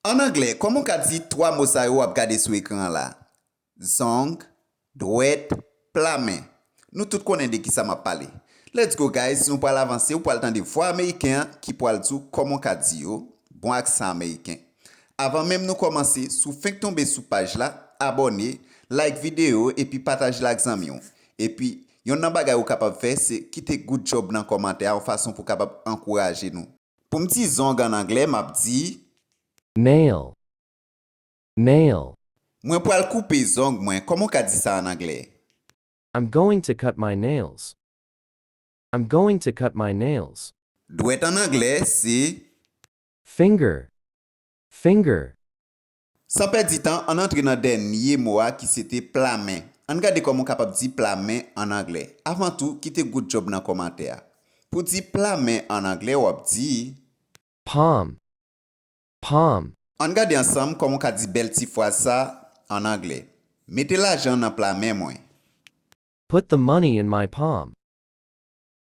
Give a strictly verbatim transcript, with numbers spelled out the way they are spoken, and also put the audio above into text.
An anglè, kòman w ka di twa mo sa yo w ap gade sou ekran an la? Zong, dwèt, pla men. Nou tout konnen de kisa m ap pale. Let's go guys, nou pral avanse, ou pral tande vwa ameriken an ki pral di w kòman w ka di yo, bon aksan ameriken. Avan menm nou kòmanse, si w fenk tonbe sou paj la, abòne, like videyo epi pataje l ak zanmi w. Epi, yonn nan bagay ou kapab fè se kite good job nan kòmantè a yon fason pou w kapab ankouraje nou. Pou m di zong an anglè, m ap di Nail. Nail. Mwen pral koupe zong mwen, kòman w ka di sa an anglè? I'm going to cut my nails. I'm going to cut my nails. Dwèt an anglè se Finger. Finger. San pèdi tan, ann antre nan dènye mo a ki se te pla men. Ann gade kòman w kapab di pla men an anglè. Avan tou, kite good job nan kòmantè a. Pou di pla men an anglè, w ap di Palm. Palm. Ann gade ansanm kòman w ka di bèl ti fraz sa an anglè. Mete lajan nan pla men mwen. Put the money in my palm.